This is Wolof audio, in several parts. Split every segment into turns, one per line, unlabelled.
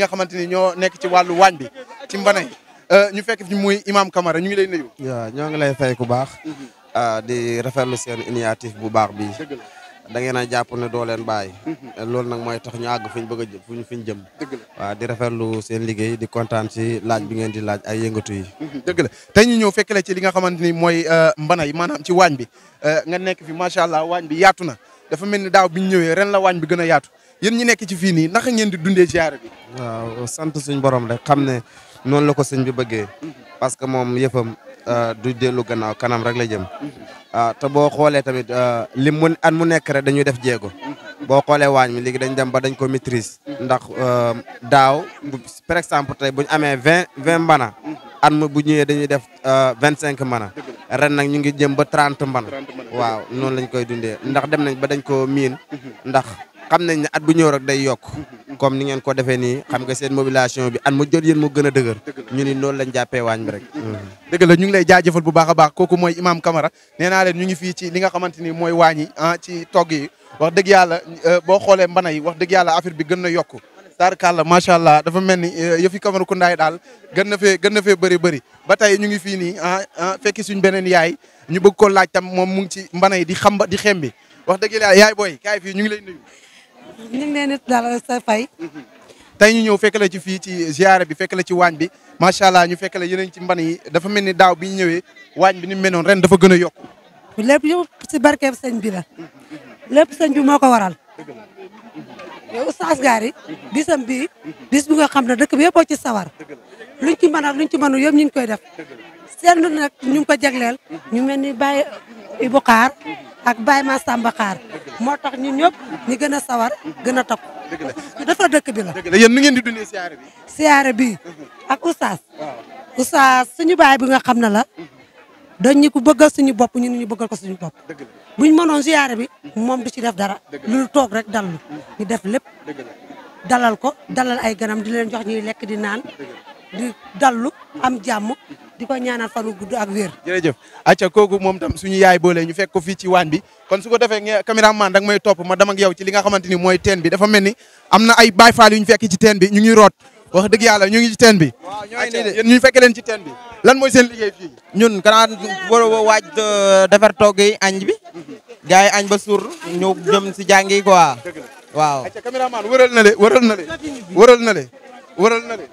nga xamante ni ñoo nekk ci wàllu waañ bi ci Mbanay ñu fekk fi muy Imam Camara ñu ngi lay nuyu.
waaw ñoo ngi lay fay ku baax. di rafetlu seen initiative bu baax bi da ngeen a jàpp ne doo leen bàyyi. loolu nag mooy tax ñu àgg fi ñu bëgg a jëm fi ñu jëm. waaw di rafetlu seen liggéey di kontaan ci laaj bi ngeen di laaj ay yëngatu yi.
dëgg la tey ñu ñëw fekk la ci li nga xamante ni mooy Mbanay maanaam ci waañ bi nga nekk fi macha allah waañ bi yaatu na dafa mel ni daaw bi ñu ñëwee ren la waañ bi gën a yaatu yéen ñi nekk ci fii nii naka ngeen di dundee ziyaara bi.
waaw sant suñ borom rek xam ne noonu la ko sëñ bi bëggee. parce que moom yëppam du dellu gannaaw kanam rek la jëm. te boo xoolee tamit lim mu at mu nekk rek dañuy def jéego. boo xoolee waañ mi léegi dañ dem ba dañ ko maîtrise. ndax daaw par exemple tey bu ñu amee 20 mbana. at mu bu ñëwee dañuy def 25 mbana. ren nag ñu ngi jëm ba 30 mbana. waaw noonu lañ koy dundee ndax dem nañ ba dañ ko miin. ndax xam nañ ne at bu ñëw rek day yokk. comme ni ngeen ko defee nii xam nga seen mobilisation bi at mu jot yéen mu gën a dëgër. ñu ni noonu lañ jàppee waañ bi rek.
dëgg la ñu ngi lay jaajëfal bu baax a baax kooku mooy Imam Camara nee naa leen ñu ngi fii ci li nga xamante ni mooy waañ yi ci togg yi wax dëgg yàlla boo xoolee mbana yi wax dëgg yàlla affaire bi gën na yokku taarkàlla macha allah dafa mel ni yëfi Camara ku ndaay daal gën na fee bëri ba tey ñu ngi fii nii fekki suñ beneen yaay ñu bëgg ko laaj tam moom mu ngi ci mbana yi di xembi wax dëgg yàlla yaay booy kaay fii ñu ngi lay nuyu.
ñu ngi leen di daal sa fay.
tey ñu ñëw fekk la ci fii ci ziyaara bi fekk la ci waañ bi macha allah ñu fekk la yeneen ci mban yi dafa mel ni daaw bi ñu ñëwee waañ bi ni mu mel noonu ren dafa gën a yokku.
lépp yëpp si barkeeb sëñ bi la lépp sëñ bi moo ko waral. yow Oustaz Gary bisam bii bis bi nga xam ne dëkk bi yëpp ci sawar luñ ci mën ak luñ ci mënul yëpp ñu ngi koy def seetlu nag ñu ngi ko jagleel ñu mel ni Baye Ibou Xaar ak Baye Massamba Xaar moo tax ñun ñëpp ñu gën a sawar gën a takku. dafa dëkk bi la.
dëgg la yéen nu ngeen di dundee siyaare bi.
siyaare bi ak Oustaz. Oustaz suñu baay bi nga xam ne la dañ ñu ko bëggal suñu bopp ñun ñu bëggal ko suñu bopp. buñ mënoon siyaare bi moom du ci def dara. lu toog rek dallu ñu def lépp. dalal ko dalal ay ganam di leen jox ñuy lekk di naan di dallu am jàmm di ko ñaanal fanu gudd ak wér.
jërëjëf acca kooku moom tam suñu yaay boole ñu fekk ko fii ci waañ bi kon su ko defee caméraman da nga may topp ma dem ak yow ci li nga xamante ni mooy teen bi dafa mel ni am na ay baay faal yu ñu fekk ci teen bi ñu ngi root wax dëgg yàlla ñu ngi ci teen bi.
waaw ñooy nii de
yéen ñu fekk leen ci teen bi lan mooy seen liggéey fii.
ñun kanaa war a waaj defar togg yi añ bi gars yi añ ba suur ñu jëm si jàng yi quoi waaw.
acca caméraman wëral na le wëral na le wëral na le wëral na le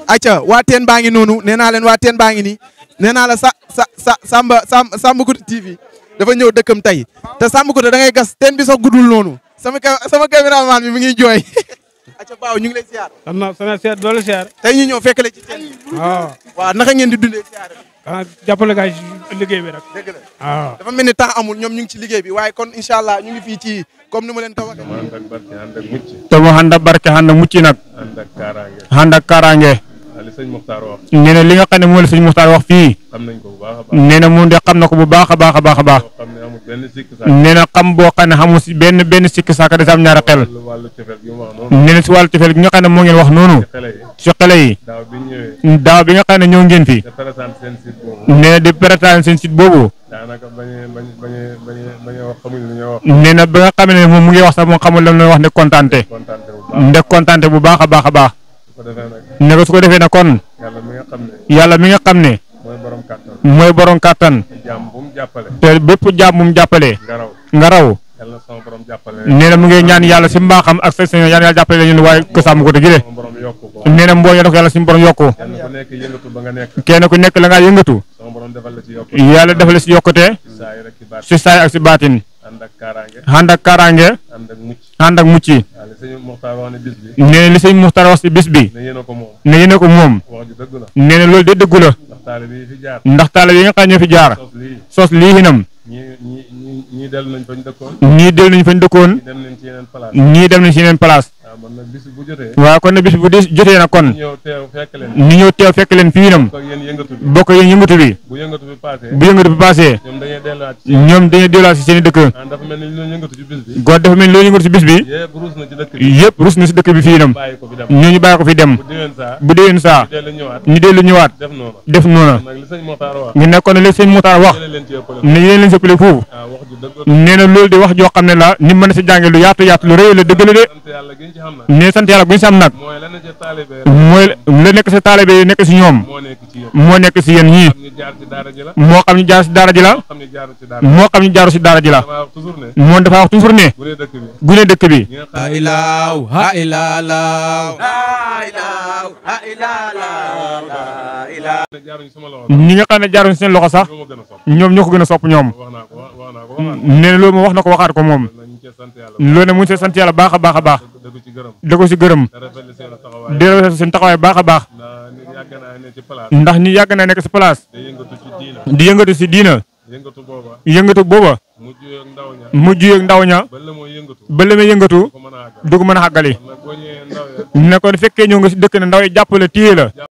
acca waa teen baa ngi noonu nee naa leen waa teen baa ngi nii nee naa la Samba Couté TV dafa ñëw dëkkam tey te Samba Couté da ngay gas teen bi sax guddul noonu sama caméraman bi mi ngi jooy acca baaw ñu ngi lay siyaar.
am na sama seet doole siyaar.
tey ñu ñëw fekkale ci teen bi. waaw naka ngeen di dundee siyaar bi.
jàppale gaay ci liggéey bi rek.
dëgg la
waaw.
dafa mel ni temps amul ñoom ñu ngi ci liggéey bi waaye kon incha allah ñu ngi fii ci comme ni ma leen ko waxee.
te mu ànd ak barke ànd ak mucc nag. ànd ak kaaraange.
li sëñ Muxtaar wax.
nee na li nga xam ne moom la sëñ Muxtaar wax fii.
xam nañ ko bu baax a baax.
nee na moom de xam na ko bu baax a baax a baax a baax.
xam ne amul benn sikk saaka.
nee na xam boo xam ne xamul si benn sikk saaka des am ñaari xel.
wàllu cofeel gi mu wax noonu.
nee na si wàllu cofeel gi nga xam ne moo ngeen wax noonu. si xale yi. daaw bi nga xam ne ñëw ngeen fi. nee na di présenté seen site boobu.
daanaka bañ a wax xamuñ lu ñuy wax.
nee na ba nga xam ne moom mu ngi wax sax moom xamul lan la wax ne kontaante. ndek kontaante bu baax a baax a baax. ne ko su ko defee nag kon. yàlla mi nga xam ne. mooy borom kàttan. te bépp jaam bu mu jàppale. nga raw. nee na mu ngi ñaan yàlla si mbaaxam ak sa ñaan yàlla jàppale la ñun waaye ko Samba Couté gi de. nee na mboo def yàlla suñu borom yokku. kenn ku nekk la ngaa yëngatu. yàlla defal la si yokkute. si saay ak si baatin. ànd ak kaaraange. ànd ak mucc. nee na li sëñ Muxtaar wax si bis bi. ne yéen a ko moom. nee na loolu de dëggu la. ndax taalibe yi nga xam ñoo fi jaar. sos lii hinam.
ñii dellu nañ fañ dëkkoon.
ñii dellu nañ fañ dëkkoon. ñii dem nañ si yeneen place. waaw kon nag bis bu jotee nag kon. ñu ñëw teew fekk leen fii nam. bokk yéen yëngatu bi. bu yëngatu bi passé. ñoom dañuy delluwaat si seen i dëkk.
dafa mel ni loolu yëngatu ci bis bi.
góor dafa mel ni loolu yëngatu si bis bi. yëpp rus na si dëkk bi fii nam. ñooñu bàyyi ko fi dem. bu déwén saa. ñu dellu ñëwaat. def noona. ñu nekkoon ne li sëñ Muxtaar wax. ne yéen leen sëppale foofu. nee na loolu di wax joo xam ne la ni mën a si jànge lu yaatu yaatu lu rëy la dëgg la de nee sant yàlla gu ñu si am nag mooy la nekk si taalibe yi nekk si ñoom moo nekk si yéen ñii moo xam ñu jaar si daara ji la moo xam ñu jaaru si daara ji la moom dafa wax toujours ne gune dëkk bi
la ilaha illallah la ilaha illallah
ñi nga xam ne jaaruñ seen loxo sax ñoom ñoo ko gën a sopp ñoom nee na loolu moom wax na ko waxaat ko moom loolu ne mu ngi see sant yàlla baax a baax a baax da ko si gërëm di rafetlu seen taxawaay baax a baax ndax ñi yàgg naa nekk si place di yëngatu si diina yëngatu booba mujj yeeg ndaw ña ba la may yëngatu du ko mën a xàggali ne kon fekkee ñëw nga si dëkk ne ndaw yi jàppale téye la